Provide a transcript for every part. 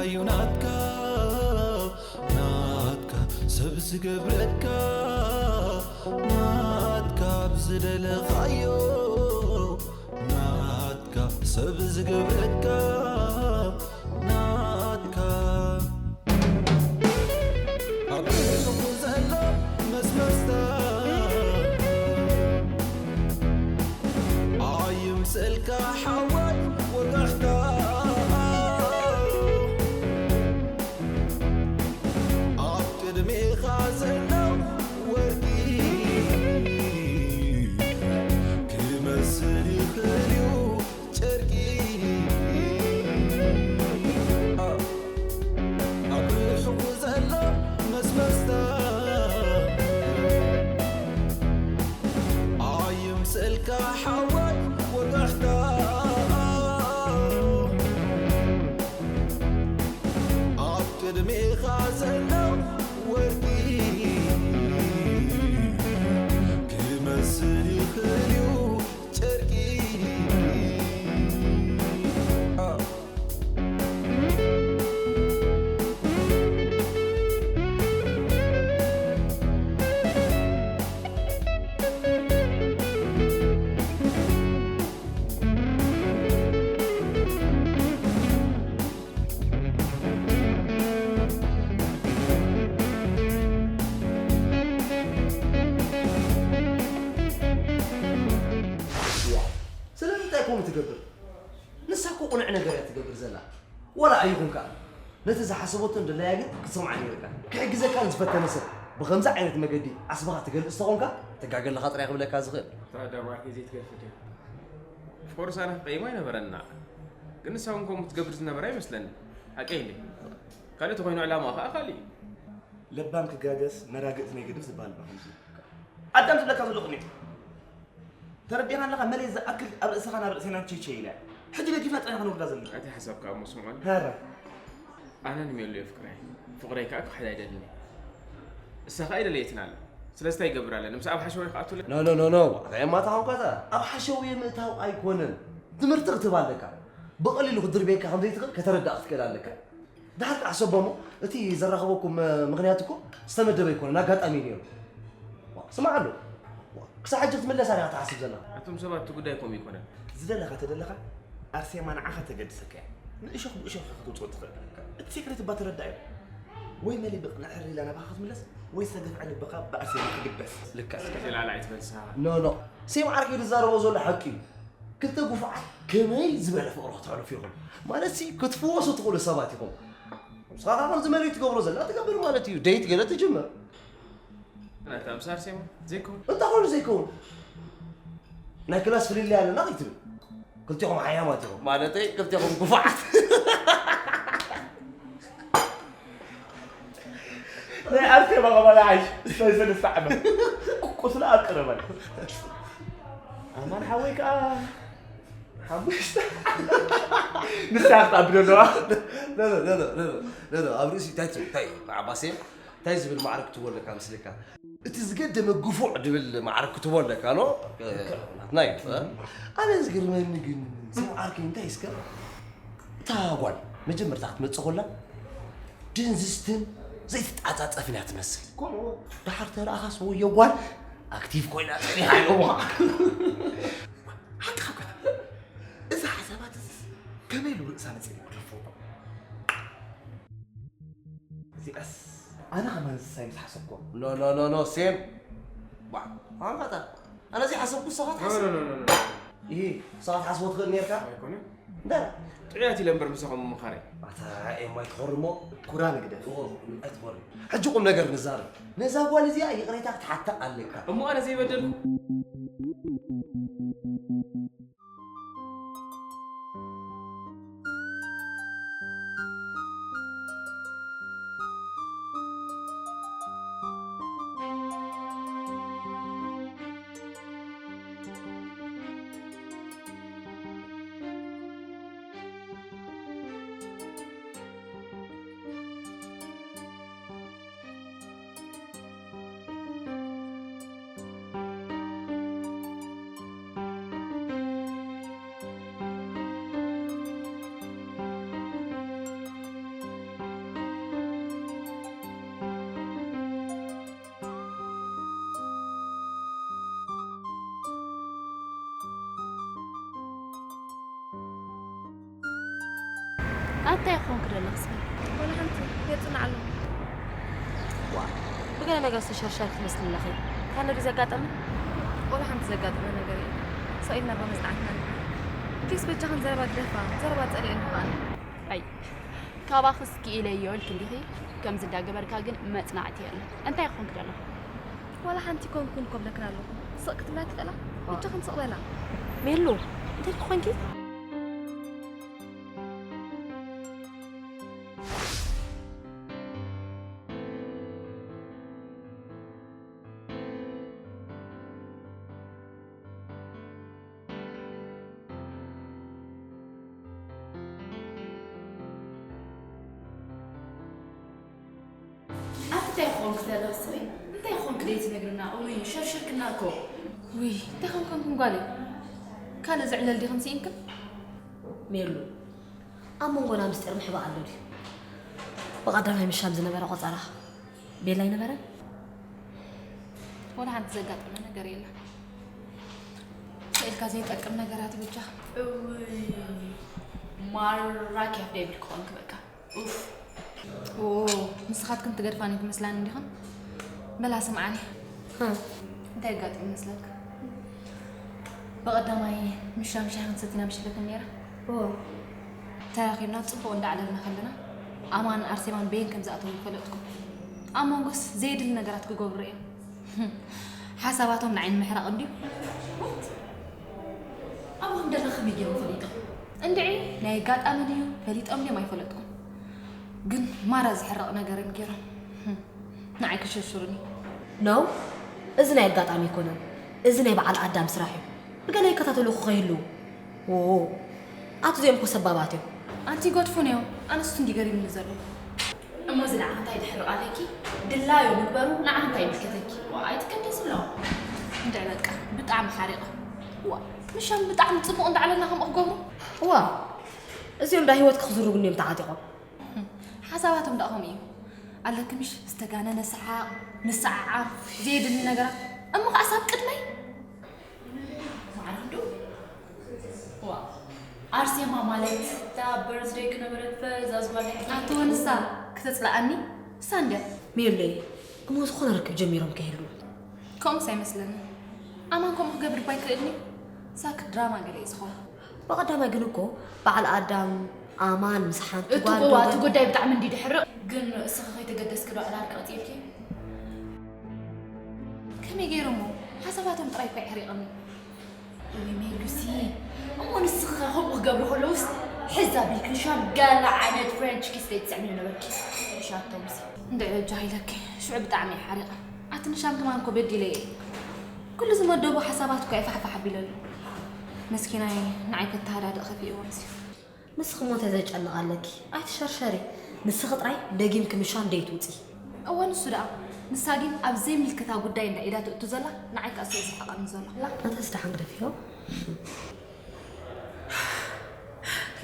እዩ ናትካ ናትካ ሰብ ዝገብረካ ናትካ ብዝደለኻዮ ናትካ ሰብ ዝገብረካ ናትካ ኣብ ርእስኹ ዘሎ መስመስታ ኣይምሰልካ ሓወይ ወጋሕታ ኣብ ቅድሜኻ ዘሎ ወርቂ ክመስል ይኽእል እዩ ጨርቂ ኣብ ርሑቕ ዘሎ መስመስታ ኣይምሰልካ ሓወይ ወጋሕታ ኣብ ቅድሜኻ ዘሎ ወርቂ ክመስል ይኽእል እዩ ጨርቂ ስለምንታይ ከምኡ ትገብር? ንሳ እኮ ቅኑዕ ነገር እያ ትገብር ዘላ። ዋላ ኣይኹን ከኣ ነቲ ዝሓሰበቶን ደላያ ግን ክትሰምዓ ነይርካ። ክሕግዘካን ዝፈተነ ሰብ ብኸምዚ ዓይነት መገዲ ዓስብኻ ትገልጽ ተኾንካ ትጋገ ኣለኻ ጥራይ ክብለካ ዝኽእል። እታ ዳርባዕከይ ዘይትገድፍ ድያ? ኦፍኮርስ ኣነ ክቀይማ ኣይነበረና። ግን ንሳ እውን ከምኡ ትገብር ዝነበረ ኣይመስለኒ። ሓቀይ እንዴ? ካልእ ተኾይኑ ዕላማኣ ኸዓ ካልእ እዩ። ለባም ክጋገስ መራግእቲ ናይ ገድፍ ዝበሃል እባ ከምዚ። ኣዳም ዝብለካ ዘሎ ቅኒት። ተረዲእኻ ኣለኻ መለይ ዝኣክል ኣብ ርእስኻ ናብ ርእሰና ቸይቸይ ኢላ ሕጂ ደጊፍና ጥራይ ከነውርዳ ዘለና ኣቲ ሓሳብካ እሞ ስምዖን ሃራ ኣነ ንሜሉ የፍቅረ ፍቅረይ ከዓ ክሕድ ኣይደልን እሳ ከዓ ኣይደለየትን ኣለ ስለዚ እንታይ ይገብር ኣለ ንምስ ኣብ ሓሸወ ክኣቱለ ኖ ኖ ኖ ኖ ኣታ የማታ ኳታ ኣብ ሓሸውየ ምእታው ኣይኮነን ትምህርቲ ክትህብ ኣለካ ብቐሊሉ ክድርብየካ ከምዘይትኽእል ከተረዳእ ክትክእል ኣለካ ድሓር ከዓ ሰቦ እሞ እቲ ዘራኸበኩም ምኽንያት እኮ ዝተመደበ ኣይኮነን ኣጋጣሚ እዩ ነይሩ ስማዕ ኣሎ ክሳብ ሕጂ ክትምለስ ኣሪኻ ትሓስብ ዘለኻ ኣቶም ሰባት እቲ ጉዳይ ከምኡ ይኮነን ዝደለኻ ተደለኻ ኣርሴማ ንዓኻ ተገድሰካ እያ ንእሾኽ ብእሾኽ ኢኻ ክትውፅኦ ትኽእል እቲ ሴክሬት እባ ተረዳእ እዩ ወይ መሊ ብቕንዕ ሕር ኢላ ናባኻ ክትምለስ ወይ ዝተገፍዐ ልብኻ ብኣርሴማ ክግበስ ልክዕ እስከ ላዕሊ ኣይትበልሳ ኖ ኖ ሴም ዓርከይ ዝዛረቦ ዘሎ ሓቂ እዩ ክልተ ጉፉዓት ከመይ ዝበለ ፍቕሪ ክተሕልፉ ኢኹም? ማለትሲ ክትፍወሱ ትኽእሉ ሰባት ኢኹም። ንስኻ ከዓ ከምዚ መለይ ትገብሮ ዘላ ትገብር ማለት እዩ። ደይት ገለ ትጅምር። ናታ ምሳር ሴማ ዘይከውን። እንታይ ኮይኑ ዘይከውን? ናይ ክላስ ፍልልይ ኣለና ከይትብል። ክልቲኹም ሓያማት ኢኹም። ማለተይ ክልቲኹም ጉፉዓት። ናይ ኣርሴማ ቀባላ ዓይሽ ናይ ሰለስተ ዓመት ቁስላ ኣብ ቀረባይ ኣማን ሓወይ ከዓ ሓሙሽተ ንሳ ክትኣብድ ኣለዋ ኣብ ርእሲ እንታይ ትብል እንታይ ዓባሴ እንታይ ዝብል ማዕረ ክትወለካ ምስልካ እቲ ዝገደመ ግፉዕ ድብል ማዕረ ክትቦ ኣለካ ኖ ናትና እዩ ኣነ ዝገርመኒ ግን ስም ዓርከይ እንታይ እስከ እታ ጓል መጀመርታ ክትመፅእ ኮላ ድንዝዝትን ዘይትጣፃፀፍን እያ ትመስል። ከምኡ ድሓር ተረኣኻስ ወዮ ጓል ኣክቲቭ ኮይና ፀኒሓ ኢሎምኻ። ሓቅኻ እኮ እዛ ሓሳባት እዚስ ከመይ ኢሉ ርእሳ ነፂሩ ክደፍኦ? እዚኣስ ኣነ ከማን ዝሳይ ምስ ሓሰብኮ። ኖ ኖ ኖ ኖ ሴም። ባ ኣንባታ ኣነ ዘይሓሰብኩ ሰባት ሓሰብ። ይሄ ሰባት ሓስቦ ትኽእል ነርካ? ኣይኮነ። ጥዑያት ኢለ እምበር ምሳኹም ምምኻረይ ኣታ ኤማ ኣይትኾሪ እሞ ኩራ ንግደፍ ኣይትኾሪ ሕጂ ቁም ነገር ንዛረብ ነዛ ጓል እዚኣ ይቕሬታ ክትሓታ ኣለካ እሞ ኣነ ዘይበደልኩ ኣንታይ ኮንክ ደለኽስ? ወላ ሓንቲ የጽንዓሉ። ዋ፣ ብገለ ነገር ዝተሸርሸርክ ትመስሊ ኣለኺ። ካነ ድዩ ዘጋጠመ? ወላ ሓንቲ ዘጋጠመ ነገር የለን። ሰው ኢልና በመጽናዕትና ንሓ። እንዴስ በጃኽን ዘረባ ግደፋ፣ ዘረባ ጸሊኤን ከኣ። ኣይ፣ ካባኽስ ክኢለዮ ኢልኪ እንዲኺ፣ ከምዚ እንዳገበርካ ግን መጽናዕቲ የለን። እንታይ ኮንክ ደለኹ? ወላ ሓንቲ ኮንኩን ኮብለክን ኣለኹ። ስቕ ክትብላ ትኽእላ? በጃኽን ስቕ በላ። ሜሉ፣ እንታይ ኮንኪ? ኣቲ እንታይ ኾንክ ዘለኽስ ወይ? እንታይ ኾንክ ደይ ትነግርና? ኡይ፣ ሸርሽርክና እኮ። ውይ፣ እንታይ ኾንክን ጓለይ? ካልእ ዝዕለል ዲኽን ስኢንክን? ሜሉ፣ ኣብ መንጎና ምስጢር ምሕባእ ኣሎ ድዩ? ብቐዳማይ ምሻም ዝነበረ ቆጸራ ቤላ ኣይነበረን? ወላ ሓንቲ ዘጋጠመ ነገር የለን። ስኢልካ ዘይጠቅም ነገራት ብቻ። እውይ፣ ማራ ኪያፍ ደብል ክኾንክ በቃ። ኡፍ። ኦ፣ ንስኻትክን ትገድፋኒ ትመስላኒ እንዲኽን? በላ ስምዓኒ። ህ። እንታይ ኣጋጢሙ ይመስለካ? ብቐዳማይ ምሻም ሻሂ ክንሰቲ ኢና ምሽ ኢለክን ነይረ። ኦ። ተራኺብና ጽቡቕ እንዳዕለልና ከለና፣ ኣማን ኣርሴማን በየን ከም ዝኣተዉ ይፈለጥኩም። ኣብ መንጎስ ዘየድሊ ነገራት ክገብሩ እዮም። ሓሳባቶም ንዓይ ንምሕራቕ እንድዩ። ኣማን ደላ ከመይ ገይሮም ፈሊጦም? እንድዒ ናይ ኣጋጣሚ ድዩ ፈሊጦም ድዮም ኣይፈለጥኩን። ግን ማራ ዝሕረቕ ነገር እዮም ገይሮም። ንዓይ ክሸርሽሩኒ። ኖ፣ እዚ ናይ ኣጋጣሚ ኣይኮነን። እዚ ናይ በዓል ኣዳም ስራሕ እዩ። ብገለ ይከታተሉኹ ከይህልዉ። ዎ፣ ኣቲ እዚኦም እኮ ሰባባት እዮም። ኣንቲ ገድፉን እዮም። ኣነስ እንዲ ገሪምኒ ዘሎ። እሞ እዚ ንዓኺ እንታይ ድሕርቕ ኣለኪ? ድላዮም ይግበሩ፣ ንዓኺ እንታይ ይምልከተኪ? ዋ፣ ኣይትገደስሎም። እንድዒ በቃ፣ ብጣዕሚ ሓሪቐ። ዋ፣ ምሻም ብጣዕሚ ጽቡቕ እንዳዕለልና ከምኡ ክገብሩ? ዋ፣ እዚኦም ዳ ህይወትኪ ክዝርጉኒ እዮም ተዓጢቖም። ሓሳባቶም ደኣ ከምኡ እዩ። ኣለኪ ምሽ ዝተጋነነ ሰሓቕ፣ ምስዓዓር፣ ዘየድሊ ነገራት። እሞ ከኣስ ኣብ ቅድመይ? ማዕረ እንዶ? ዋ፣ ኣርሴማ ማለት እታ በርዝደይ ክነበረት ፈዛዝ ጓል ናይ ሕጂ ኣቶ ወንሳ ክተጽልኣኒ? እሳ እንድያ። ሜለይ፣ እሞ ዝኾነ ርክብ ጀሚሮም ከይህልዉ? ከምኡስ ኣይመስለኒ። ኣማን ከምኡ ክገብር እባ ኣይክእልኒ። ሳክት ድራማ ገለ እዩ ዝኾነ። ብቐዳማይ ግን እኮ በዓል ኣዳም ኣማን ምስ ሓንቲ እቲ ጓል እኮ፣ ዶ እቲ ገ- ጉዳይ ብጣዕሚ እንዲ ድሕርቕ። ግን እስኺ ከይተገደስኪ ዶ ዕላልኪ ቀጺልኪ? ከመይ ገይሮሞ? ሓሳባቶም ጥራይ እኮ የሕሪቕኒ። ወይ ሜሉሲ፣ እሞ ንስኺ ከ ከምኡ ክገብሩ ከለውስ ሕዛ ቢልኪ ንሻም ገለ ዓይነት ፍሬንች ኪስ ዘይትስዕሚ ነበርኪ። ሻቶምሲ። እንድዒ በጃኺ ኢለኪ፣ ሽዑ ብጣዕሚ እየ ሓሪቐ። ኣቲ ንሻም ከማን እኮ በዲለ እየ። ኩሉ ዝመደቦ ሓሳባት እኮ እየ ፋሕፋሕ ኣቢለሉ። መስኪናይ ንዓይ ከተሃዳድእ ከፊእዎ መሲሉ። ንስኺ እሞ እንታይ ዘጨንቕ ኣለኪ? ኣይትሸርሸሪ። ንስኺ ጥራይ ደጊምኪ ምሻም ደይትውጺ። እወ፣ ንሱ ደኣ። ንሳ ግን ኣብ ዘይምልከታ ጉዳይ እንዳ ኢዳ ትእቱ ዘላ፣ ንዓይ ከኣ ስለ ዝሕቐኒ ዘሎ። ኣንታ ስደሓን ግደፍዮ።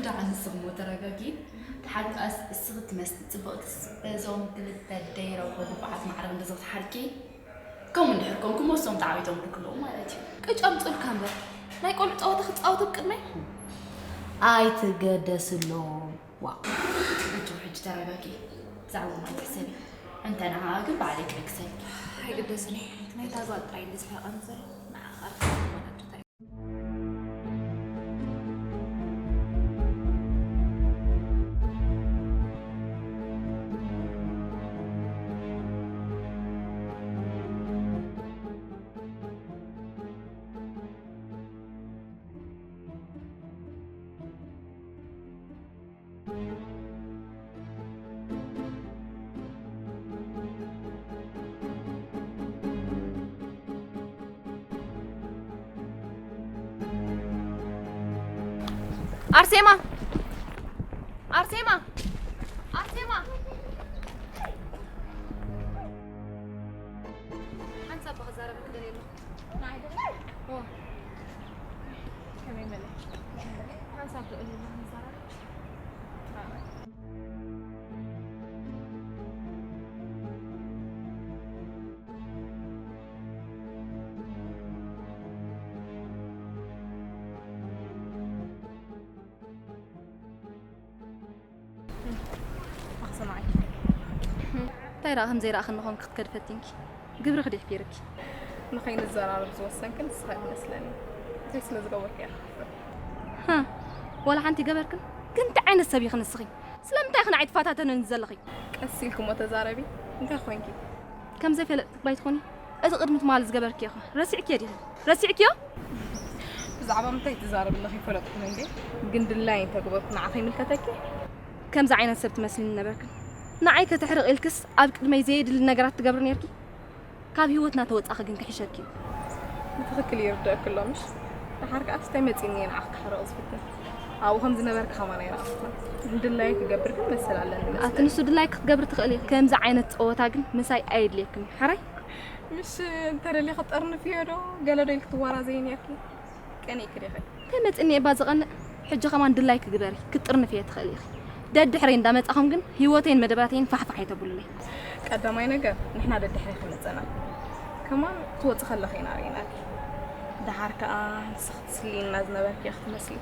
ደኣ ንስኺ እሞ ተረጋጊ። ደሓር ከኣስ እስኺ ትመስሊ ጽብቕትስ በዞም ክልተ ደይረብሑ ግቡዓት ማዕረ ክንድዚ ክትሓርቂ? ከምኡ እንድሕር ኮንኩም፣ እሶም ተዓዊቶም ክህልዉ ማለት እዩ። ቅጭ ኣምጹልካ እምበር፣ ናይ ቆልዑ ጸወታ ክጻወቱ ኣብ ቅድመይ? ኣይትገደስሎም። ዋው። ኣጆኺ ሕጂ ተረጋጊ። ብዛዕባ ማን ትሕሰቢ? እንተ ንዓኣ ግን ባዕለይ ክዕግሰልኪ። ኣይግደስን እዩ። ናይታ ጓል ጥራይ እንድዩ ዝሕረቐኒ ዘሎ። ንዓኣ ከኣ ርክብ ክመናጭታ እዩ። ኣርሴማ! ኣርሴማ! ኣርሴማ! ሓንሳብ ክዛረበኪ ደልየ ኣለኹ። ንዓይ ዶ? ኦ። ከመይ መለ? ሓንሳብ ትእልሉ ንዛረብ። ኣኽሰማዒ እንታይ ደኣ ከም ዘይረኣኽኒ ኾንኪ ክትከዲ ፈቲንኪ? ግብርኺ ዲዩ ኣሕፊርኪ? ንኸይንዘራረብ ዝወሰንኪ ንስኻ እዩ መስለኒ። እንታይ ስለ ዝገበርኩ እየ ክሓፍር። ሃ፣ ዋላ ሓንቲ ገበርክን? ግን እንታይ ዓይነት ሰብ ኢኺ ንስኺ? ስለምንታይ ኢኺ ንዓይ ትፈታተንኒ ዘለኺ? ቀስ ኢልኪ እሞ ተዛረቢ። እንታይ ኮይንኪ? ከም ዘይፈለጥኪ ባይ ትኾኒ? እቲ ቅድሚ ትማሊ ዝገበርክዮ ኸ ረሲዕክዮ ዲኺ? ረሲዕክዮ? ብዛዕባ ምንታይ ትዛረቢ ኣለኺ ኣይፈለጥኩን እንዴ። ግን ድላየይ እንተገበርኩ ንዓኺ ይምልከተኪ? ከምዚ ዓይነት ሰብ ትመስልኒ ነበርክን። ንዓይ ከተሕርቕ ኢልክስ ኣብ ቅድመይ ዘየድሊ ነገራት ትገብሪ ኔርኪ። ካብ ህይወትና ተወጻኺ ግን ክሕሸኪ እዩ። ብትኽክል ይርደኣኪ ኣሎ ምሽ? ደሓር ከኣ ስታይ መጺኒ እየ ንዓኺ ክሕርቕ ዝፍትን። ኣብኡ ከም ዝነበርኪ ከማን ኣይረኣኹን። ድላየይ ክገብር ግን መሰል ኣለኒ ኣቲ መስለኒ። ንሱ ድላይ ክትገብሪ ትኽእሊ። ከምዚ ዓይነት ጸወታ ግን ምሳይ ኣየድልየክን። ሕራይ? ምሽ እንተ ደሊኺ ጠርንፍዮ ዶ? ገለ ዶ ኢልኪ ትዋራዘዪ ኔርኪ? ቀኒእኪ ዲኺ? እንታይ መጺኒ እባ ዝቐንእ? ሕጂ ከማን ድላይኪ ግበሪ፣ ክትጥርንፍዮ ትኽእሊ ኢኺ። ደድሕረይ እንዳመጻኹም ግን ህይወተይን መደባተይን ፋሕፋሕ ኣይተብሉለይ። ቀዳማይ ነገር ንሕና ደድሕሬኺ መጸና። ከማን ክትወጺ ከለኺ ኢና ርኢናኪ። ደሓር ከኣ ንስኺ ትስልይና ዝነበርኪ ኢኺ ትመስሊ።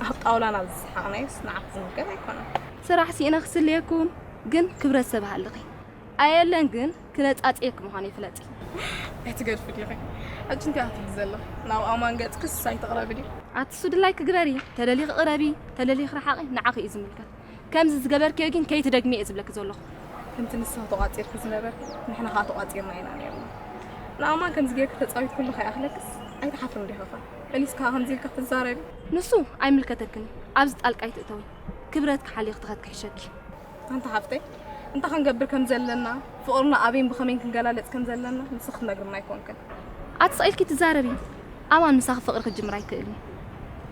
ኣብ ጣውላና ዝሰሓቕናዮስ ንዓኺ ዝምልከት ኣይኮነን። ስራሕ ስኢነ ክስልየኩም፣ ግን ክብረት ሰብ ሃልኺ። ኣየለን ግን ክነጻጽየኪ ምዃነይ ፍለጢ። ኣይትገድፊ ዲኺ? ሕጂ እንታይ ኢኺ ትብሊ ዘለኺ? ናብ ኣማን ገጽክስ ኣይትቕረቢ ድዩ? ኣቲ እሱ ድላይኪ ግበሪ፣ ተደሊኺ ቅረቢ፣ ተደሊኺ ርሓቒ፣ ንዓኺ እዩ ዝምልከት። ከምዚ ዝገበርክዮ ግን ከይትደግምዮ እየ ዝብለኪ ዘለኹ። ከምቲ ንስኺ ተቋጺርኪ ዝነበርኪ ንሕና ከኣ ተቋጺርና ኢና ነይርና። ንኣማን ከምዚ ጌርኪ ተጻዊትክሉ ከይኣኽለክስ ኣይትሓፍርን ዲኺ ኸ? መሊስኪ ከኣ ከምዚ ኢልኪ ክትዛረቢ? ንሱ ኣይምልከተክን እዩ። ኣብዚ ጣልቃ ኣይትእተዊ። ክብረትኪ ሓሊኺ ትኸድ ክሕሸኪ። ኣንታ ሓፍተይ፣ እንታይ ክንገብር ከም ዘለና፣ ፍቕርና ኣበይን ብኸመይን ክንገላለጽ ከም ዘለና ንስኺ ክትነግርና ኣይኮንክን። ኣቲ ስቕ ኢልኪ ትዛረቢ። ኣማን ምሳኺ ፍቕሪ ክጅምር ኣይክእልን እዩ።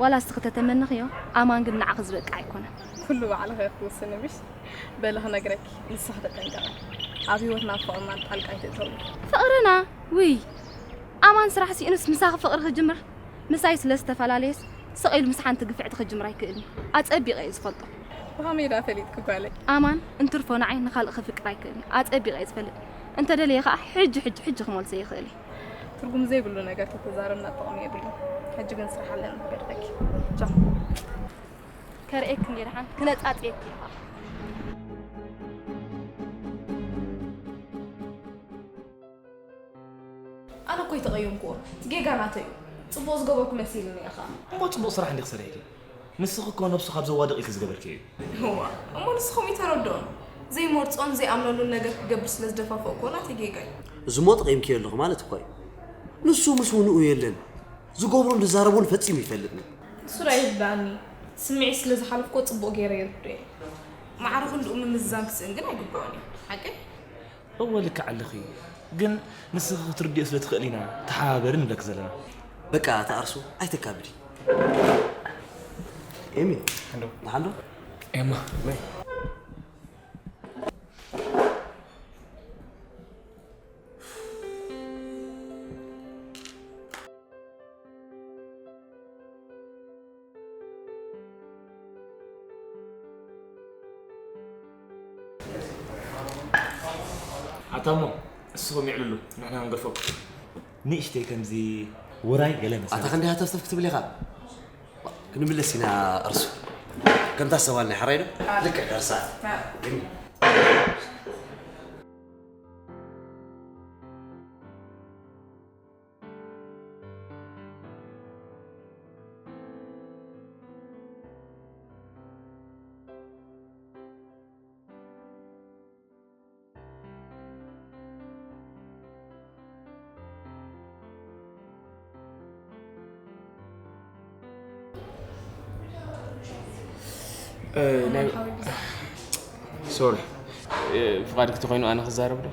ዋላ እስኺ ተተመነኽዮ፣ ኣማን ግን ንዓኺ ዝበቅዕ ኣይኮነን። ኩሉ ባዕልኺ ኢኺ ትውስኒ ምሽ? በሊ ክነግረኪ፣ ንስኺ ተጠንቀቒ። ኣብ ህይወትና ፍቕርና ጣልቃ ኣይትእተዊ። ፍቕርና? ውይ! ኣማን ስራሕ ስኢኑስ ምሳኺ ፍቕሪ ክጅምር? ምሳይ ስለ ዝተፈላለየስ፣ ስቕ ኢሉ ምስ ሓንቲ ግፍዕቲ ክጅምር ኣይክእልን እዩ። ኣጸቢቐ እየ ዝፈልጦ። ብኸመይ ደኣ ፈሊጥኪ ጓለይ? ኣማን እንትርፎ ንዓይ ንኻልእ ክፍቅር ኣይክእልን እዩ። ኣጸቢቐ እየ ዝፈልጥ። እንተ ደለየ ኸኣ ሕጂ፣ ሕጂ፣ ሕጂ ክመልሶ ይኽእል እየ። ትርጉም ዘይብሉ ነገር ተተዛረብና ጥቕሚ የብሉን። ሕጂ ግን ስራሕ ኣለኒ ክገድፈኪ። ቻው። ከርእየኪ እንድየ ደሓን፣ ክነጻጽየኪ እየ ኸኣ። ኣነ እኮ ኣይተቐየምክዎን። እቲ ጌጋ ናተይ እዩ። ጽቡቕ ዝገበርኩ መሲሉኒ እየ ኸኣ። እሞ ጽቡቕ ስራሕ እንዲኺ ሰሪሕኪ። ንስኺ እኮ ነብሱ ካብ ዘዋድቕ ኢልኪ ዝገበርክዮ እዩ። እዋ፣ እሞ ንሱ ከምኡ ይተረድኦን። ዘይመርጾን ዘይኣምነሉን ነገር ክገብር ስለ ዝደፋፈእክዎ ናተይ ጌጋ እዩ። እዚ እሞ ተቐይምክዮ ኣለኺ ማለት እኮ እዩ። ንሱ ምስ ውንኡ የለን። ዝገብሮን ዝዛረቦን ፈጺሙ ይፈልጥን። ንሱ ደኣ ይርድኣኒ። ስምዒት ስለ ዝሓለፍክዎ ጽቡቕ ገይረ ይርድኦ እየ። ማዕረ ክንድኡ ምምዝዛን ክስእን ግን ኣይግብኦን እዩ። ሓቀይ? እወ ልክዕ ኣለኺ፣ ግን ንስኺ ክትርድዮ ስለ ትኽእሊ ኢና ተሓባበሪ ንብለኪ ዘለና። በቃ ተኣርሱ ኣይተካብዲ። ኤሚ፣ እንዶ። ደሓን ዶ? ኤማ። ነይ። ኣታ እሞ እስኹም ይዕልሉ፣ ንሕና ክንገድፈኩም። ንእሽተይ ከምዚ ውራይ ገለ መሰለ። ኣታ ክንደይ ሃተፍተፍ ክትብል ኢኻ? ክንምለስ ኢና እርሱ። ከምታ ሰባል ናይ ሕራይ ዶ? ልክዕ ደርሳ። እ፣ ናይ-፣ ሓወይ፣ ብዛዕባ ሶሪ። እ፣ ፍቓድኪ ተኾይኑ ኣነ ክዛረብ ዶ?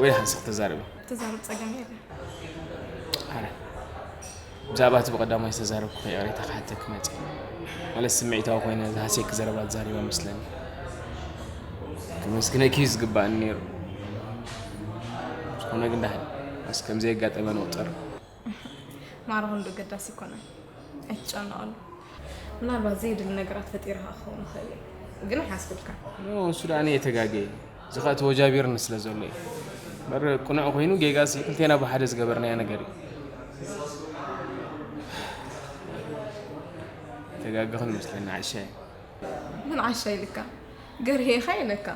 ወይ ንሓንሳእ ክትዛረቢ? ተዛረብ፣ ጸገም የለን። ኣረ፣ ብዛዕባ እቲ ብቐዳማይ ዝተዛረብኩ ይቕሬታ ክሓተኪ መጺእ። ማለት ስምዒታዊ ኮይነ ዝሃስየኪ ዘረባ ተዛሪበ መስለኒ። ክመስግነኪ እዩ ዝግባእኒ ነይሩ። ዝኾነ ግን ደሓን፣ ኣስ ከም ዘየጋጠመ ንቑጸር። ማዕረ ክንዱ ገዳሲ ኣይኮነን። ኣይትጨነቐሉ። ምናልባት ዘየድሊ ነገራት ፈጢረ ከኣ ክኸውን ይኽእል እየ። ግን ኣይሓስብልካን። ኖ፣ እሱ ደኣ እየ ተጋግየ። እዚ ኸኣ ተወጃቢርኒ ስለ ዘሎ እዩ። እምበር ቅኑዕ ኮይኑ ጌጋሲ ክልቴና ብሓደ ዝገበርናዮ ነገር እዩ። ተጋገኽን መስለኒ ዓሻ። ምን ዓሻ ኢልካ? ገርሄኻ ኢለካ።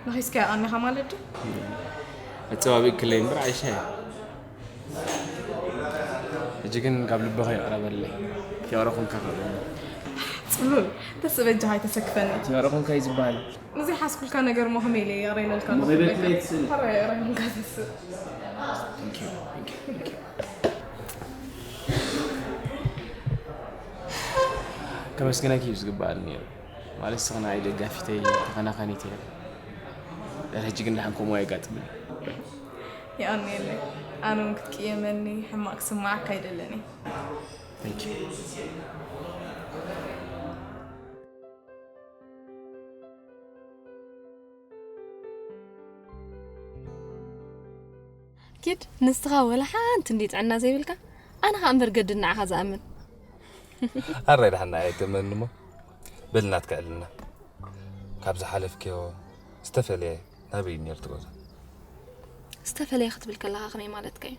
ነኺስካ ኣቐኒኻ ማለት ድዩ? ኣጸባቢቕ ክለይ እምበር ዓይሻ። ሕጂ ግን ካብ ልብኻ ይቕረ በለለይ። ፍቕሪ ኹንካ ክብለኒ። ጽሉል፣ ተስእ በጃኻ ኣይተሰክፈኒ። ፍቕሪ ኹንካ እዩ ዝበሃል። ንዘይሓስኩልካ ነገር ሞ ከመይ ኢለ ይቕረ ኢለልካ? መቐበል ክለይ ትስእል። ሕራይ ይቕረ ኢልካ ተስእ። ከመስግነኪ እዩ ዝግበኣኒ ነይሩ። ማለት ንስኺ ንዓይ ደጋፊተይ ተኸናኸኒት ኢኺ። ድሕሪ ሕጂ ግን ደሓን ከምኡ ኣየጋጥምን። የቐንየለይ። ኣነ እውን ክትቅየመኒ ሕማቕ ክስምዓካ ኣይደልን እየ። Thank you. ኪድ ንስኻ ወላ ሓንቲ እንዲ ጥዕና ዘይብልካ ኣነ ኸኣ እምበር ገድድ ንዓኻ ዝኣምን። ኣራይ ደሓን ንዓይ ኣይተመንሞ። በል ናትካ ዕልና። ካብ ዝሓለፍክዮ ዝተፈለየ ናበይ እዩ ነይሩ እቲ ገዛ? ዝተፈለየ ክትብል ከለኻ ከመይ ማለትካ እዩ?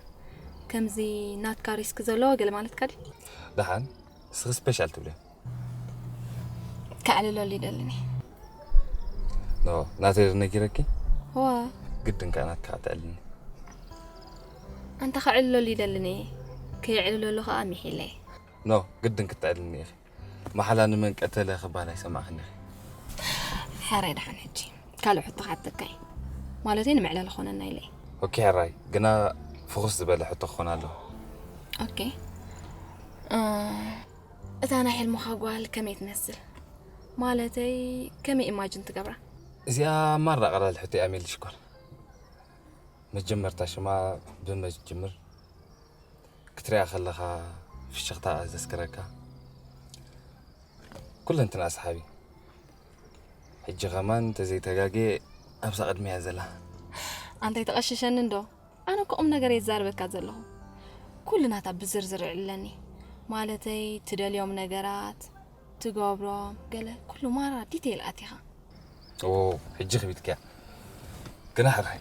ከምዚ ናትካ ሪስክ ዘለዎ ገለ ማለትካ ድዩ? ደሓን እስኺ ስፔሻል ትብልዮ። ከዕልለሉ ይደልን እየ። ኖ ናተይ ዶ ነጊረኪ? ዋ ግድን ከኣ ናትካ ክትዕልኒ። ኣንታ ከዕልለሉ ይደልን እየ። ከየዕልለሉ ከኣ ሚሒለ። ኖ ግድን ክትዕልኒ ኢኺ። መሓላ ንመን ቀተለ ክበሃል ኣይሰማዕክን ኢኺ። ሕራይ ደሓን ሕጂ ካልእ ሕቶ ክሓተካ እየ። ማለተይ ንመዕለሊ ክኾነና ኢለ እየ። ኦኬ ሕራይ ግና ፍኹስ ዝበለ ሕቶ ክኾን ኣለዎ። ኦኬ እ፣ እታ ናይ ሕልምኻ ጓል ከመይ ትመስል? ማለተይ ከመይ ኢማጅን ትገብራ? እዚኣ ማራ ቀላል ሕቶ እያ ሜሊ ሽኮር። መጀመርታ ሽማ ብመ ትጅምር ክትሪኣ ከለኻ ፍሽኽታኣ ዘስክረካ ኩለንትናኣ ሰሓቢ። ሕጂ ኸማን እንተዘይተጋግየ ኣብዛ ቅድሚያ እያ ዘላ። ኣንታይ ተቐሽሸኒ እንዶ? ኣነ እኮ ቁም ነገር እየ ዝዛረበካ ዘለኹ። ኩሉ ናታ ብዝርዝር እዕልለኒ። ማለተይ ትደልዮም ነገራት፣ ትገብሮም፣ ገለ ኩሉ ማራ ዲቴይል ኣቲኻ። ኦ ሕጂ ክቢትክያ ግና ሕራይ።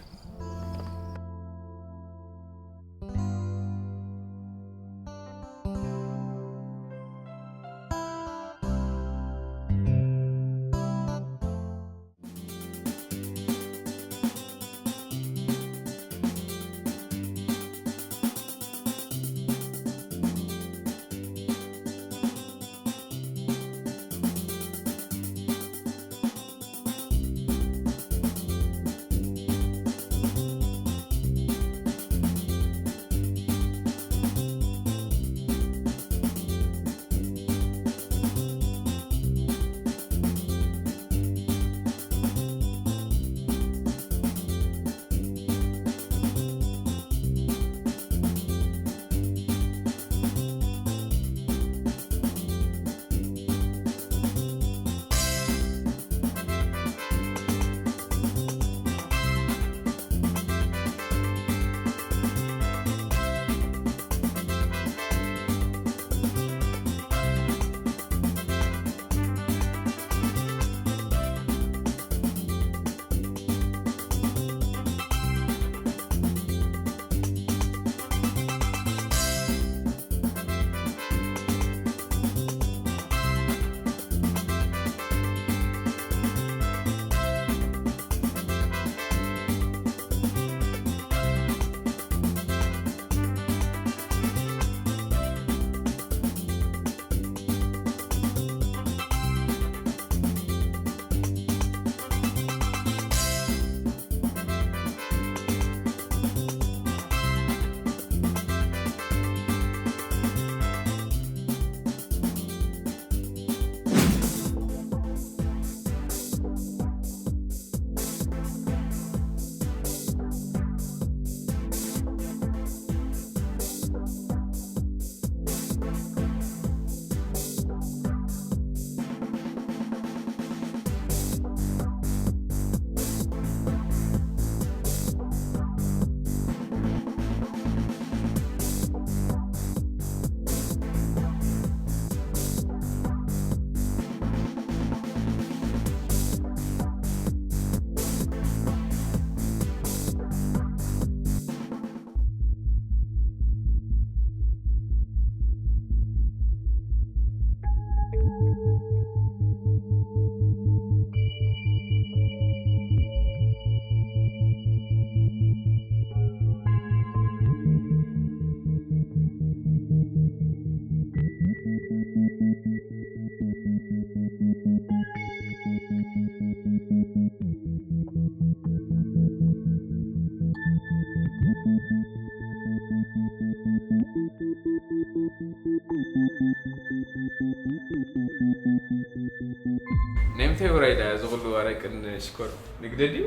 ውራይ ዳ ዝኽሉ ኣረቅን ሽኮር ንግደድ እዩ።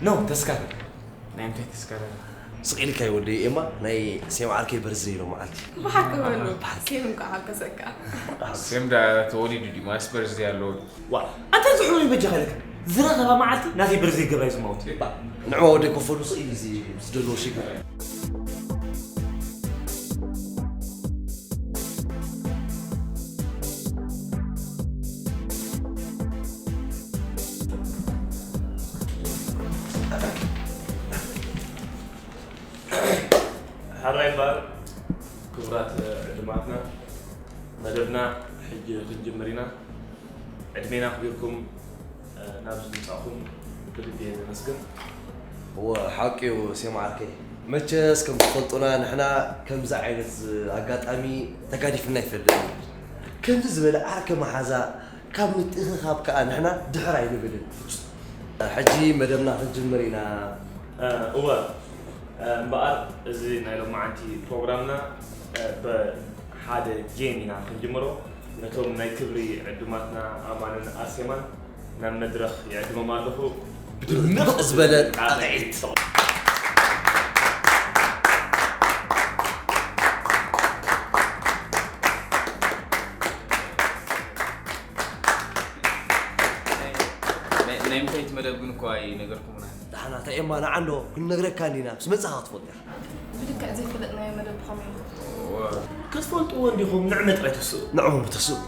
ኖ ተስካር ናይ እንታይ ተስካር ስቕ ኢልካ ይወደይ ኤማ ናይ ሴም ዓርከይ በርዝደይ ኢሎም መዓልቲ ብሓቂ በሉ። ሴም እንኳዕ ሓገዘካ። ሴም ዳ ተወሊዱ ድዩ ማስ በርዝደይ ኣለዎ። ዋ ኣንተ ዝሕሉ ይበጃ ከለካ ዝረኸባ መዓልቲ ናተይ በርዝደይ ገብራ እዩ ዝማወት። ንዕማ ወደይ ኮፈሉ ስቕ ኢሉ እዚ ዝደልዎ ሽግር ሓራይ ባር ክቡራት ዕድማትና መደብና ሕጂ ክንጅምር ኢና። ዕድሜና ኣኽቢርኩም ናብዚ ምጻእኩም ብልቢ እየ ዘመስግን። እወ ሓቂ እዩ ሴም ዓርከይ። መቸስ ከም ትፈልጡና ንሕና ከምዚ ዓይነት ኣጋጣሚ ተጋዲፍልና ኣይፈልጥን። ከምዚ ዝበለ ዓርከ መሓዛ ካብ ምትእኽኻብ ከኣ ንሕና ድሕር ኣይንብልን። ሕጂ መደብና ክንጅምር ኢና። እወ እምበኣር እዚ ናይ ሎማዓንቲ ፕሮግራምና ብሓደ ጌም ኢና ክንጅምሮ። ነቶም ናይ ክብሪ ዕዱማትና ኣማንን ኣርሴማን ናብ መድረኽ ይዕድሞም ኣለኹ። ብድምቕ ዝበለ ጣቕዒት። ናይ ምንታይ እቲ መደብ ግን እኳ ኣይነገርኩምና። ዳሕና እንታይ ኤማ ንዓ እንዶ ክንነግረካ እንዲና ምስ መጻኻ ክትፈልጦ ኢኻ። ብልክዕ ዘይፈለጥናዮ መደብ ብኸመይ ንኸፍቶ? ክትፈልጥዎ እንዲኹም ንዕመ ጥራይ ተስኡ። ንዕኡ እሞ ተስኡ።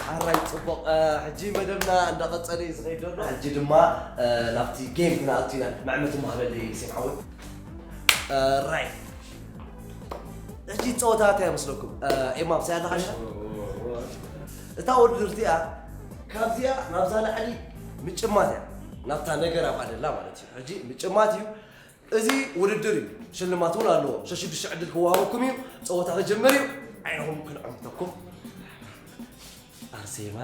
ሓራይ ጽቡቕ ሕጂ መደብና እንዳቐጸለ እዩ ዝኸይድ ዘሎ። ሕጂ ድማ ናብቲ ጌም ክንኣቱ ኢና። ንዕመ ትማህለለይ ሴም ሓወይ። ራይ ሕጂ ጸወታ እንታይ ይመስለኩም? ኤማ ምሳይ ኣለኻ ዲኻ? እታ ውድድር እዚኣ ካብዚኣ ናብዛ ላዕሊ ምጭማት እያ። ናብታ ነገር ኣብኣ ደላ ማለት እዩ። ሕጂ ምጭማት እዩ። እዚ ውድድር እዩ። ሽልማት እውን ኣለዎ። ሸሽዱሽተ ዕድል ክወሃበኩም እዩ። ጸወታ ክጅምር እዩ። ዓይንኹም ክንዕምተኩም። ኣርሴማ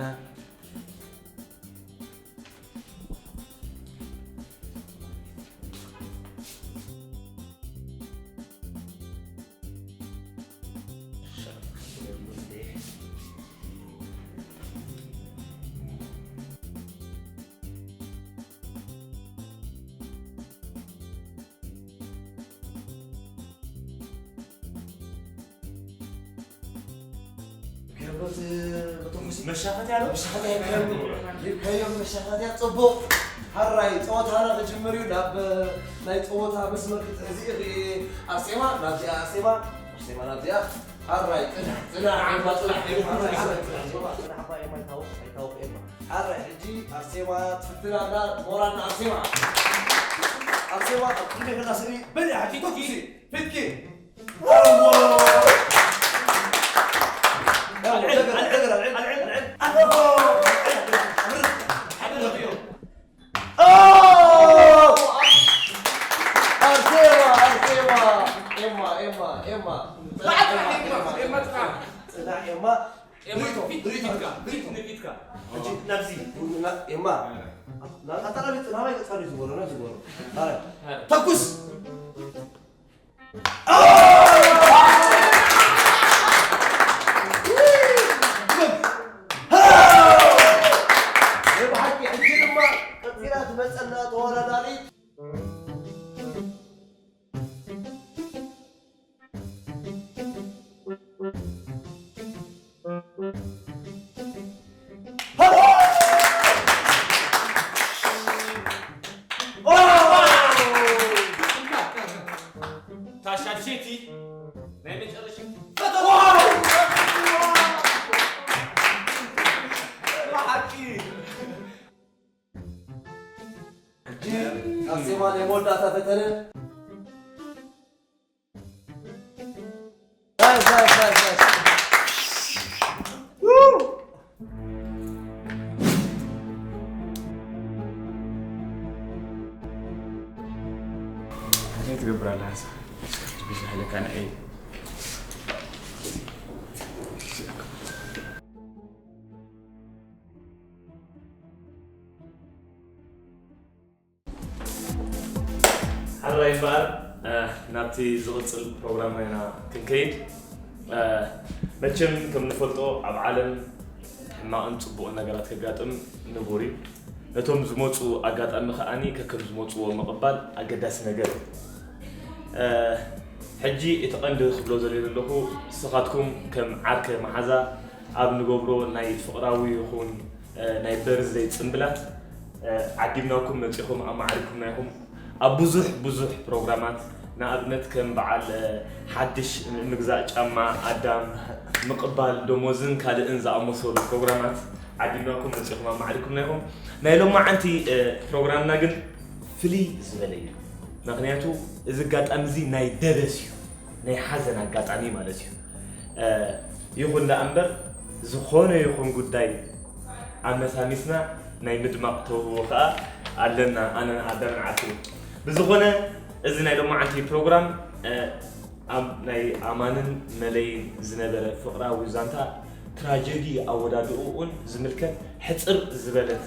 መሻኸትያ ዶ? መሻኸትያ ይከየሉ። ይከየሉ መሻኸትያ ጽቡቕ። ሓራይ ጸወታና ክጅምር እዩ። ናብ ናይ ጸወታ መስመር ክትሕዚ ኢኺ። ኣርሴማ ናብዚኣ፣ ኣርሴማ፣ ኣርሴማ ናብዚኣ። ሓራይ ጽናሕ፣ ጽናሕ፣ ዓንባ ጽናሕ። ጽናሕ፣ ጽናሕ፣ ጽናሕ፣ ጽናሕ፣ ሓባ ኤማ ይታወቕ፣ ኣይታወቕ ኤማ። ሓራይ ሕጂ ኣርሴማ ትፍትና ኣላ። ሞራልና ኣርሴማ። ኣርሴማ ኣብ ቅድሚ ከላ ስእሊ በል፣ ሓቂ ተኩሲ። ፊትኪ። ተኩስ። ብሓቂ ሕጂ ድማ ቀፂላ ትመፀና ተወዳዳሪት። ታሻድሸቲ ናይ መጨረሻ ኣርሴማ ናይ መወዳእታ ፈተነ። እንታይ ትገብር ኣለኻ? ብዙሕ ኢለካ ንዐይ ሓራይ እምበኣር ናብቲ ዝቕጽል ፕሮግራምና ኢና ክንከይድ። መቸም ከም ንፈልጦ ኣብ ዓለም ሕማቕን ጽቡቕን ነገራት ከጋጥም ንቡር እዩ። ነቶም ዝመጹ ኣጋጣሚ ከኣኒ ከከም ዝመጽዎ ምቕባል ኣገዳሲ ነገር እዩ። ሕጂ እቲ ቀንዲ ክብሎ ዘልየ ዘለኹ ንስኻትኩም ከም ዓርከ መሓዛ ኣብ ንገብሮ ናይ ፍቕራዊ ይኹን ናይ በርዝደይ ጽምብላት ዓዲምናኩም መጺኹም ኣማዕሪኩምና ኢኹም። ኣብ ብዙሕ ብዙሕ ፕሮግራማት ንኣብነት ከም በዓል ሓድሽ ምግዛእ ጫማ ኣዳም ምቕባል ደሞዝን ካልእን ዝኣመሰሉ ፕሮግራማት ዓዲምናኩም መጺኹም ኣማዕሪኩምና ኢኹም። ናይ ሎማዓንቲ ፕሮግራምና ግን ፍልይ ዝበለ እዩ። ምክንያቱ እዚ ኣጋጣሚ እዚ ናይ ደበስ እዩ፣ ናይ ሓዘን ኣጋጣሚ ማለት እዩ። ይኹን ደኣ እምበር ዝኾነ ይኹን ጉዳይ ኣመሳሚስና ናይ ምድማቕ ተውህቦ ከኣ ኣለና። ኣነ ኣዳምን ዓርኩን ብዝኾነ እዚ ናይ ሎማዓንቲ ፕሮግራም ኣብ ናይ ኣማንን መለይን ዝነበረ ፍቕራዊ ዛንታ ትራጀዲ ኣወዳድኡኡን ዝምልከት ሕጽር ዝበለት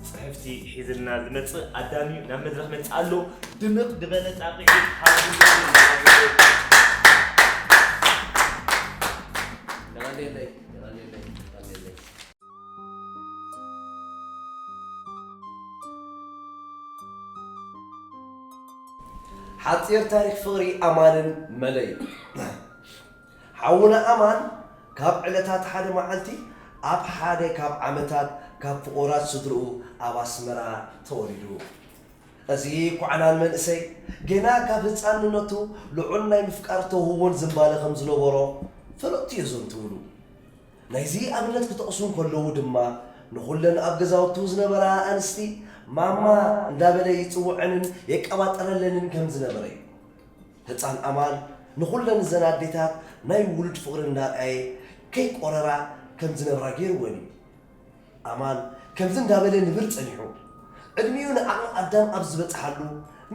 ጽሕፍቲ ሒዝልና ዝመጽእ ኣዳሚ ናብ መድረኽ መጽእ ኣሎ። ድምቕ ዝበለ ጣቕዒት ሃብሉ። የቐንየለይ፣ የቐንየለይ፣ የቐንየለይ። ሓጺር ታሪኽ ፍቕሪ ኣማንን መለይ። ሓውና ኣማን ካብ ዕለታት ሓደ መዓልቲ ኣብ ሓደ ካብ ዓመታት ካብ ፍቑራት ስድርኡ ኣብ ኣስመራ ተወሊዱ። እዚ ኩዕናን መንእሰይ ገና ካብ ህጻንነቱ ልዑል ናይ ምፍቃር ተውህቦን ዝንባለ ከም ዝነበሮ ፈለጥቱ የዘንትውሉ። ናይዚ ኣብነት ክጠቕሱ እንከለዉ ድማ ንኹለን ኣብ ገዛውቱ ዝነበራ ኣንስቲ ማማ እንዳበለ ይጽውዐንን የቀባጠረለንን ከም ዝነበረ እዩ። ህጻን ኣማን ንኹለን እዘን ኣዴታት ናይ ውሉድ ፍቕሪ እንዳርኣየ ከይቆረራ ከም ዝነብራ ገይርወን እዩ። ኣማን ከምዚ እንዳበለ ንብር ጸኒሑ። ዕድሚኡ ንዓቕሚ ኣዳም ኣብ ዝበጽሓሉ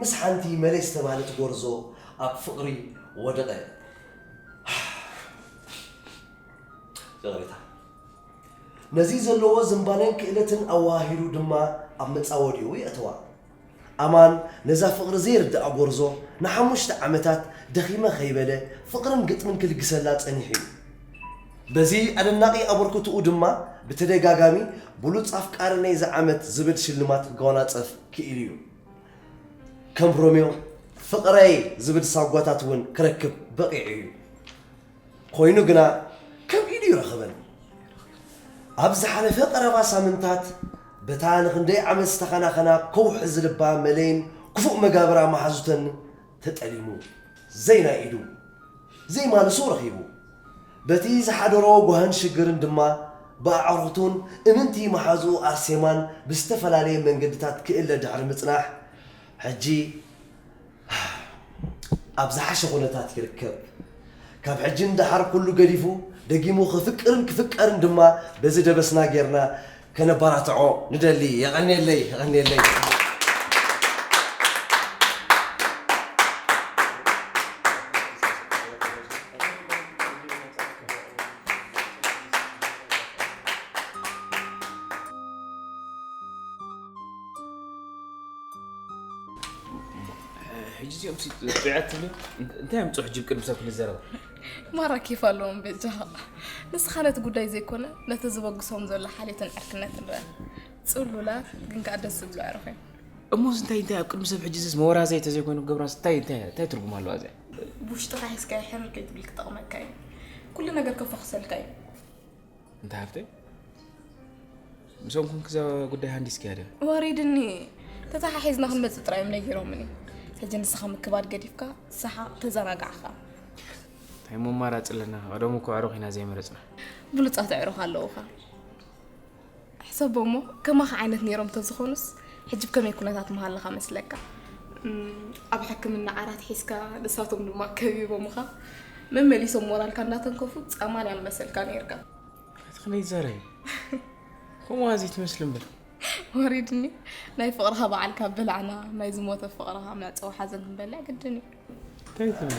ምስ ሓንቲ መለይ ዝተባህለት ጎርዞ ኣብ ፍቕሪ ወደቐ። ይቕሬታ። ነዚ ዘለዎ ዝንባለን ክእለትን ኣወሃሂዱ ድማ ኣብ መጻወዲኡ የእተዋ። ኣማን ነዛ ፍቕሪ ዘይርድኣ ጎርዞ ንሓሙሽተ ዓመታት ደኺመ ከይበለ ፍቕርን ግጥምን ክልግሰላ ጸኒሑ እዩ። በዚ ኣደናቒ ኣበርክትኡ ድማ ብተደጋጋሚ ብሉጽ ኣፍቃሪ ናይዚ ዓመት ዝብል ሽልማት ክጓናጸፍ ክኢሉ እዩ። ከም ሮሜዮ ፍቕረይ ዝብል ሳጓታት እውን ክረክብ በቒዑ እዩ። ኮይኑ ግና ከም ኢዱ ይረኸበን። ኣብ ዝሓለፈ ቀረባ ሳምንታት በታ ንኽንደይ ዓመት ዝተኸናኸና ከውሒ ዝልባ መለይን ክፉእ መጋብራ መሓዙተን ተጠሊሙ። ዘይናይ ኢዱ ዘይማልሱ ረኺቡ። በቲ ዝሓደሮ ጓህን ሽግርን ድማ ብኣዕሩኽቱን እምንቲ መሓዝኡ ኣርሴማን ብዝተፈላለየ መንገድታት ክእለ ድሕሪ ምጽናሕ ሕጂ ኣብ ዝሓሸ ኩነታት ይርከብ። ካብ ሕጂ ንደሓር ኩሉ ገዲፉ ደጊሙ ክፍቅርን ክፍቀርን ድማ በዚ ደበስና ጌርና ከነባራትዖ ንደሊ። የቐንየለይ፣ የቐንየለይ። ሕጂ እዚኦም ሲ ጥዑያት ትብሉ እንታይ ኣምፅኡ ሕጂ ቅድሚ ሰብ ክንዘረባ? ማራ ኬፍ ኣለዎም በጃኻ። ንስኻ ነቲ ጉዳይ ዘይኮነ ነቲ ዝበግሶም ዘሎ ሓልዮትን ዕርክነትን ርኣ። ጽሉላት ግን ከኣ ደስ ዝብሉ ኣዕሩኽ እዮም። እሞ እንታይ እንታይ ኣብ ቅድሚ ሰብ ሕጂ ዝስ መወራዘይ ተዘይኮይኑ ገብራስ እንታይ እንታይ እንታይ ትርጉም ኣለዋ እዚኣ? ብውሽጥኻ ሒዝካዮ ሕርር ከይትብል ክጠቕመካ እዩ። ኩሉ ነገር ከፋኽሰልካ እዩ። እንታይ ሃብተይ? ምስኦም ኮንክ እዛ ጉዳይ ሃንዲስክያ ድያ? ወሪድኒ። ተተሓሒዝና ክንመጽእ ጥራይ እዮም ነጊሮምኒ። ሕጂ ንስኻ ምክባድ ገዲፍካ ሰሓቕ ተዘናጋዕካ። እንታይ እሞ ኣማራጺ ኣለና? ቀደሙ እኮ ኣዕሩኽ ኢና ዘይመረጽና። ብሉጻት ኣዕሩኽ ኣለዉኻ። ሕሰቦ እሞ ከማኻ ዓይነት ነይሮም ተዝኾኑስ ሕጂ ብከመይ ኩነታት ምሃለኻ መስለካ? እም፣ ኣብ ሕክምና ዓራት ሒዝካ ንሳቶም ድማ ከቢቦምኻ መመሊሶም ሞራልካ እንዳተንከፉ ጸማን ያም መሰልካ ነይርካ። ኣቲ ከመይ ትዛረቢ? ከምኡ ዋዚ ትመስሊ እምበር። ወሪድኒ። ናይ ፍቕርኻ በዓልካ በላዕና፣ ናይ ዝሞተ ፍቕርኻ መዕጸዊ ሓዘን ክንበልዕ ግድን እዩ። እንታይ ትብሊ?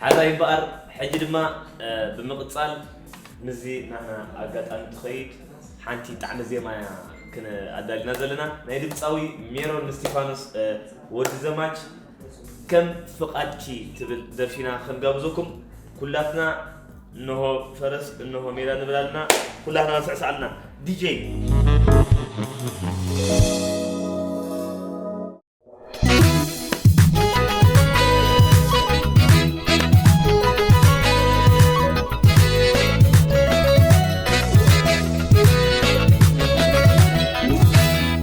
ሓዛ ይበኣር። ሕጂ ድማ፣ እ፣ ብምቕጻል ምስዚ ናህና ኣጋጣሚ ትኸይድ ሓንቲ ጣዕሚ ዜማ እያ ክነ ኣዳሊና ዘለና ናይ ድምፃዊ ሜሮን እስቲፋኖስ ወዲ ዘማች ከም ፍቓድኪ ትብል ደርፊና ክንጋብዘኩም ኩላትና እነሆ ፈረስ እነሆ ሜዳ ንብል ኣለና። ኩላትና ንስዕስዕ ኣለና። ዲጄ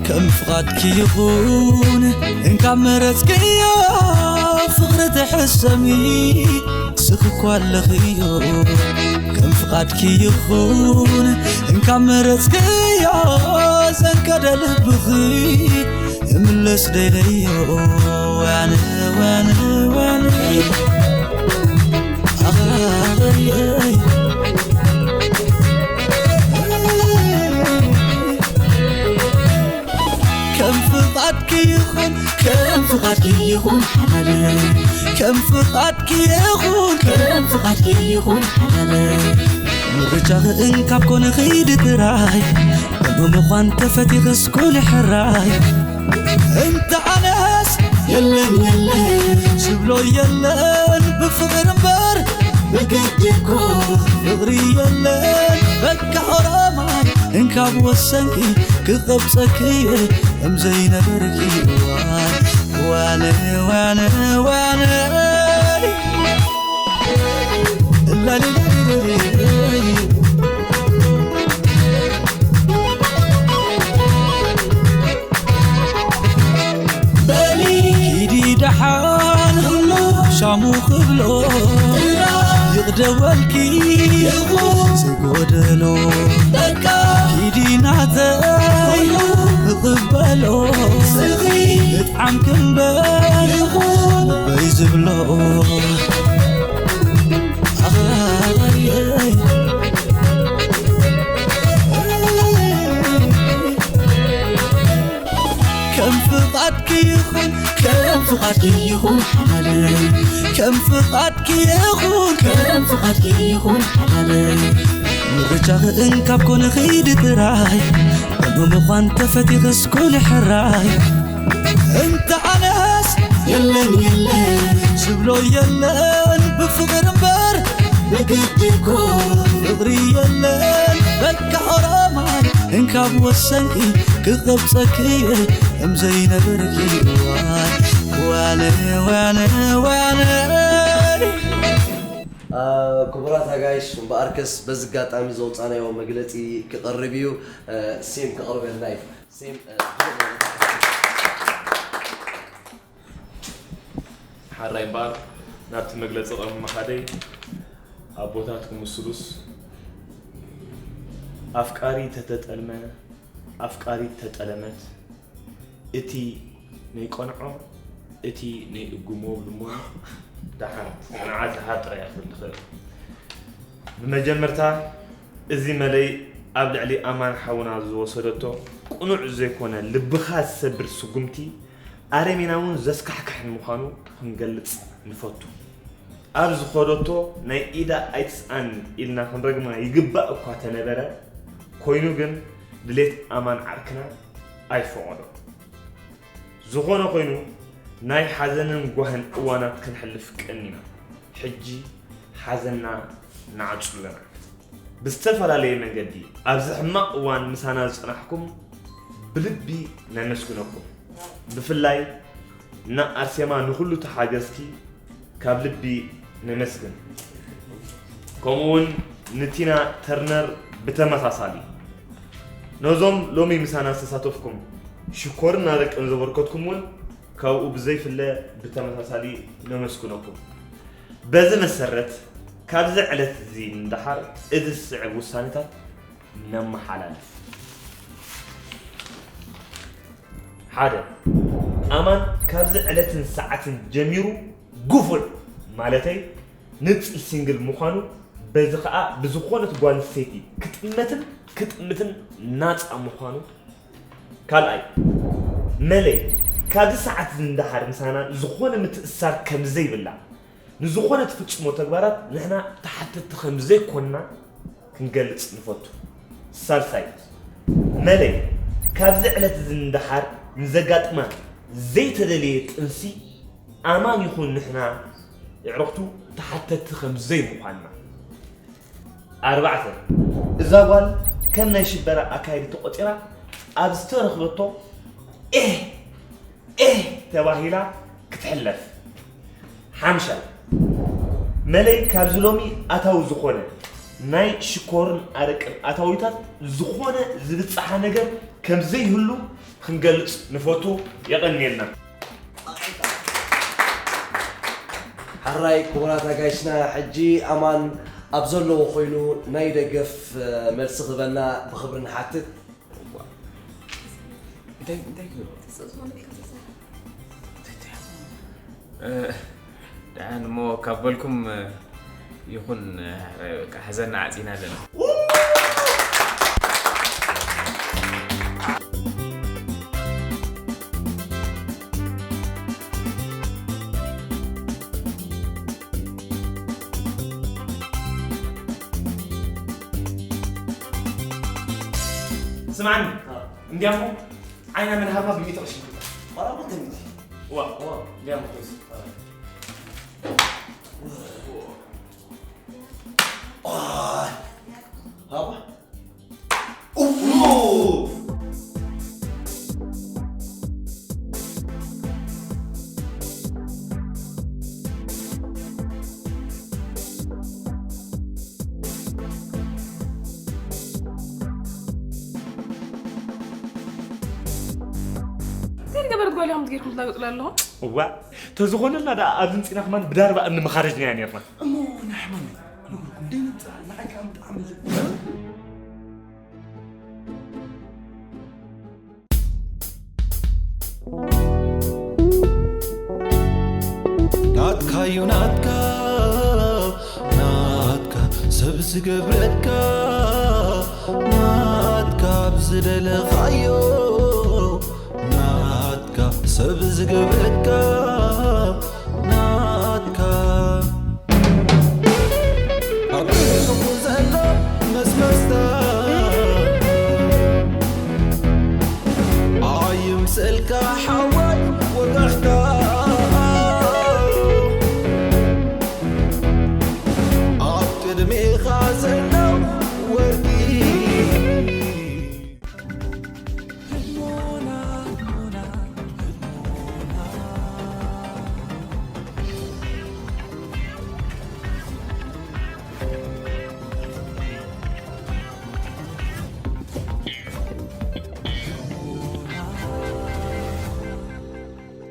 ከም ፍቓድኪ ይኹን እንካብ መረጽክዮ ፍቕሪ ትሕሰሚ ስኽኳ ኣለኽዮ ከም ፍቓድኪ ይኹን እንካብ መረጽክዮ ዘንቀደ ልብኺ እምለስ ደይለዮ ዋነ ዋነ ዋነ ኣኸረየይ ከም ፍቓድኪ ይኹን ከም ፍቓድኪ ይኹን ሓላለ ከም ፍቓድኪ ይኹን ከም ፍቓድኪ ይኹን ሓላለ ምርጫኺ እንካብ ኮነ ኺዲ ጥራይ እሞ ምዃን ተፈቲኽስ ኩሉ ሕራይ እንተ ኣነስ የለን የለን ዝብሎ የለን ብፍቕር እምበር ብግዲ እኮ ፍቕሪ የለን በቃ ኦሮማይ እንካብ ወሰንኪ ክቐብጸኪ እየ እምዘይነበርኪ ዋነ ዋነ ዋነ ዋነ ኪዲ ደሓን ሻሙ ክብሎ ይቕደወልኪ ይኹን ዝጎደሎ ኪዲ ናተይ ንቕበሎ ብጣዕም ክንበር ይኹን በይ ዝብሎ ከም ፍቓድኪ ይኹን ከም ፍቓድኪ ይኹን ሓላለ ከም ፍቓድኪ ይኹን ከም ፍቓድኪ ይኹን ሓላለ ምርጫኺ እንካብ ኮነ ኺዲ ጥራይ እሞ ምዃን ተፈቲኽስ ኩሉ ሕራይ እንተ ኣነስ የለን የለን ዝብሎ የለን ብፍቕር እምበር ብግዲ እኮ ፍቕሪ የለን በቃ ኦሮማይ እንካብ ወሰንኪ ክቐብጸኪ እየ እምዘይነበርኪ ዋነ ዋነ ዋነ ክቡራት ኣጋይሽ እምበኣርከስ በዚ ኣጋጣሚ ዘውፃናዮ መግለፂ ክቐርብ እዩ። ሴም ክቐርበልና እዩ። ሴም ሓራይ እምበኣር ናብቲ መግለፂ ቅድሚ ምኻደይ ኣቦታት ክምስሉስ ኣፍቃሪ ተተጠልመ ኣፍቃሪት ተጠለመት እቲ ናይ ቆንዖ እቲ ናይ እጉሞ ብልሞ ደሓን ንዓ ዝሃብ ጥራይ እያ ክብል ዝኽእል። ብመጀመርታ እዚ መለይ ኣብ ልዕሊ ኣማን ሓውና ዝወሰደቶ ቅኑዕ ዘይኮነ ልብኻ ዝሰብር ስጉምቲ ኣረሜናውን ዘስካሕክሕን ምዃኑ ክንገልጽ ንፈቱ። ኣብ ዝኸደቶ ናይ ኢዳ ኣይትስኣን ኢልና ክንረግማ ይግባእ እኳ ተነበረ፣ ኮይኑ ግን ድሌት ኣማን ዓርክና ኣይፈቐዶን። ዝኾነ ኮይኑ ናይ ሓዘንን ጓህን እዋናት ክንሕልፍ ቀኒና። ሕጂ ሓዘንና ንዓጹ ኣለና። ብዝተፈላለየ መንገዲ ኣብዚ ሕማቕ እዋን ምሳና ዝጸናሕኩም ብልቢ ነመስግነኩም። ብፍላይ እና ኣርሴማ ንኹሉ እቲ ሓገዝኪ ካብ ልቢ ነመስግን። ከምኡ እውን ንቲና ተርነር ብተመሳሳሊ። ነዞም ሎሚ ምሳና ዝተሳተፍኩም ሽኮርን ኣረቅን ዘበርከትኩም እውን ካብኡ ብዘይፍለ ብተመሳሳሊ ነመስግነኩም። በዚ መሰረት ካብዚ ዕለት እዚ ንደሓር እዚ ዝስዕብ ውሳኔታት ነመሓላልፍ። ሓደ፣ ኣማን ካብዚ ዕለትን ሰዓትን ጀሚሩ ግፉዕ ማለተይ ንጽል ሲንግል ምዃኑ በዚ ኸኣ ብዝኾነት ጓል ኣንስተይቲ ክጥመትን ክጥምትን ናጻ ምዃኑ። ካልኣይ፣ መለይ ካብዚ ሰዓት እዚ ንደሓር ምሳና ዝኾነ ምትእስሳር ከም ዘይብላ፣ ንዝኾነ ትፍጽሞ ተግባራት ንሕና ተሓተትቲ ከም ዘይኮንና ክንገልጽ ንፈቱ። ሳልሳይ፣ መለይ፣ ካብዚ ዕለት እዚ ንደሓር ንዘጋጥማ ዘይተደልየ ጥንሲ ኣማን ይኹን ንሕና የዕሩኽቱ ተሓተትቲ ከም ዘይምዃንና። ኣርባዕተ፣ እዛ ጓል ከም ናይ ሽበራ ኣካይዲ ተቖጺራ ኣብ ዝተረኽበቶ ኤህ ኤህ ተባሂላ ክትሕለፍ። ሓምሻይ፣ መለይ ካብዚ ሎሚ ኣታዊ ዝኾነ ናይ ሽኮርን ኣረቅን ኣታዊታት ዝኾነ ዝብጽሓ ነገር ከም ዘይህሉ ክንገልጽ ንፈቱ። የቐንየልና። ሕራይ ክቡራት ኣጋይሽና፣ ሕጂ ኣማን ኣብ ዘለዎ ኮይኑ ናይ ደገፍ መልሲ ክህበና ብኽብሪ ንሓትት። እንታይ እንታይ ክብል? ደሓን እሞ ካብ በልኩም ይኹን፣ በቃ ሕዘና ዓፂና ኣለና። ስምዓኒ እንዲያሞ ዓይና ምን ሃባ ብሚእቲ ቅርሺ ማራማ ተሚቲ ዋ ዋ እንዲያሞ ፕሊዝ ሃባ እንታይ ዝገበረት ጓል ኢኹም ገይርኩም ትላገጹላ ኣለኹም? እዋ ተዝኾነልና ደኣ ኣብዚ ምፂና ከማን ብዳርባ እምኒ ምኻረጅናያ ነርና። እሞ ንሕመም ንጉርኩም ደይንምፃእ ንዓይ ከዓ ብጣዕሚ ናትካ እዩ ናትካ ናትካ ሰብ ዝገብረካ ናትካ ብዝደለኻዮ ናትካ ሰብ ዝገብረካ ናትካ ኣብ ርእስኹ ዘሎ መስመስታ ኣይምሰልካ